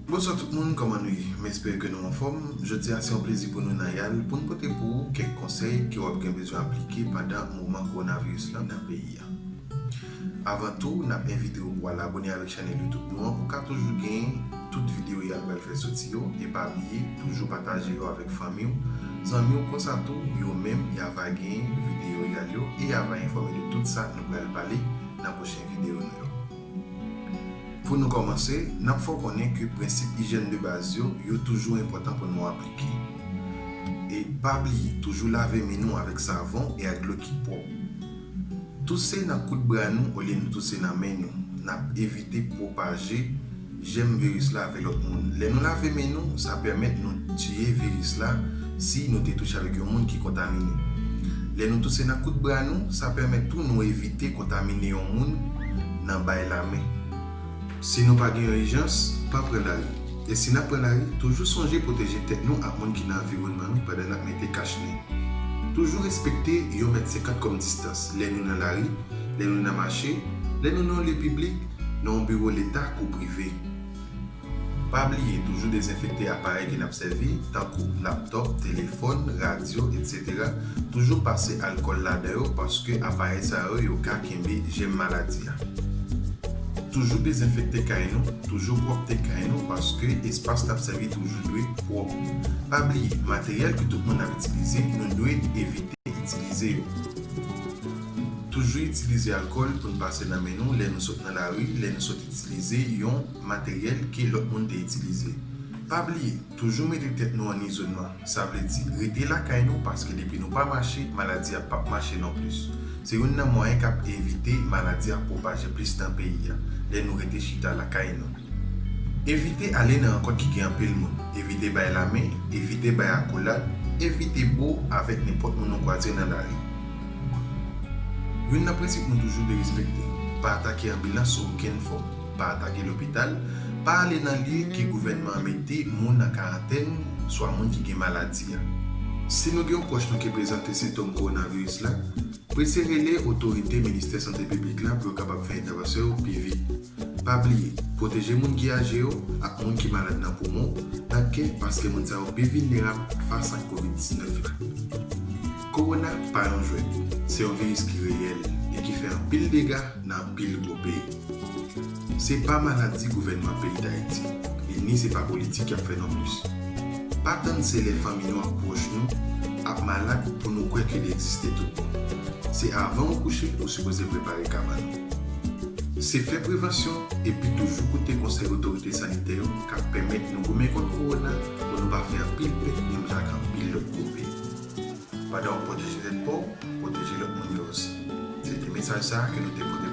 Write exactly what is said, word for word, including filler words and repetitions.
Bonswa tout moun, kòman nou ye? M espere ke nou anfòm. Jodi a se yon plezi pou nou nan YAL pou n pote pou ou kèk konsèy ke w ap gen bezwen aplike pandan moman kowonaviris la nan peyi a. Avan tou, n ap envite w pou w al abòne avèk chanèl YouTube nou an pou w ka toujou gen tout videyo YAL pral fè soti yo, e pa bliye toujou pataje yo avèk fanmi w, zanmi w, konsa tou yo menm y a va gen videyo YAL yo e y a va enfòme de tout sa nou pral pale nan pwochen videyo nou yo. Pou nou kòmanse, n ap fè w konnen ke prensip ijyèn de baz yo, yo toujou enpòtan pou nou aplike. E pa bliye, toujou lave men nou avèk savon e ak dlo ki pwòp. Touse nan kout bra nou olye nou touse nan men nou. N ap evite pwopaje jèm viris la avèk lòt moun. Lè nou lave men nou, sa pèmèt nou tiye viris la si nou te touche avèk yon moun ki kontamine. Lè nou touse nan kout bra nou, sa pèmèt tou nou evite kontamine yon moun nan bay lamen. Si nou pa gen yon ijans, pa pran lari. E si n ap pran lari, toujou sonje pwoteje tèt nou ak moun ki nan anviwònman nou pandan n ap mete kach nen. Toujou respekte yon mèt senkant kòm distans lè nou nan lari, lè nou nan mache, lè nou nan yon lye piblik, nan yon biwo leta kou prive. Pa bliye toujou dezenfekte aparèy ke n ap sèvi, tankou laptòp, telefòn, radyo, etsetera. Toujou pase alkòl ladan yo, paske aparèy sa yo, yo ka kenbe jèm maladi a. Toujou dezenfekte kay nou, toujou pwòpte kay nou, paske espas n ap sèvi toujou dwe pwòp. Pa bliye, materyèl ke tout moun ap itilize, nou dwe evite itilize yo. Toujou itilize alkòl pou n pase nan men nou lè nou sot nan lari, lè nou sot itilize yon materyèl ke lòt moun te itilize. Pa bliye, toujou mete tèt nou an izòlman. Sa vle di, rete lakay nou, paske depi nou pa mache, maladi a p ap mache non plis. Se youn nan mwayen k ap evite maladi a pwopaje plis nan peyi a, lè nou rete chita lakay nou. Evite ale nan rankont ki gen anpil moun. Evite bay lamen, evite bay akolad, evite bo avèk nenpòt moun nou kwaze nan lari. Youn nan prensip nou toujou dwe respekte, pa atake anbilans sou okenn fòm, pa atake lopital, pa ale nan lye ke gouvènman an mete moun an karantèn, swa moun ki gen maladi a. Si nou gen yon pwòch nou ki prezante sentòm kowonaviris la, prese rele otorite Ministè Sante Piblik la pou yo kapab fè entèvansyon yo pi vit. Pa bliye, pwoteje moun ki aje yo ak moun ki malad nan poumon, nan kè, paske moun sa yo pi vilnerab fas ak kovid diznèf la. Kowona pa yon jwèt, se yon viris ki reyèl e ki fè anpil dega nan anpil gwo peyi. Se pa maladi gouvènman peyi Dayiti, e ni se pa politik y ap fè non plis. Pa tann se lè fanmi nou ak pwòch nou ap malad pou nou kwè ke li egziste tout bon. Se avan ou kouche ou sipoze prepare kabann ou. Se fè prevansyon epi toujou koute konsèy otorite sanitè yo k ap pèmèt nou goumen kont kowona pou nou pa fè anpil pèt menm jan ak anpil lòt gwo peyi. Pandan w ap pwoteje tèt pa w, pwoteje lòt moun yo osi. Se te mesaj sa a ke nou te pote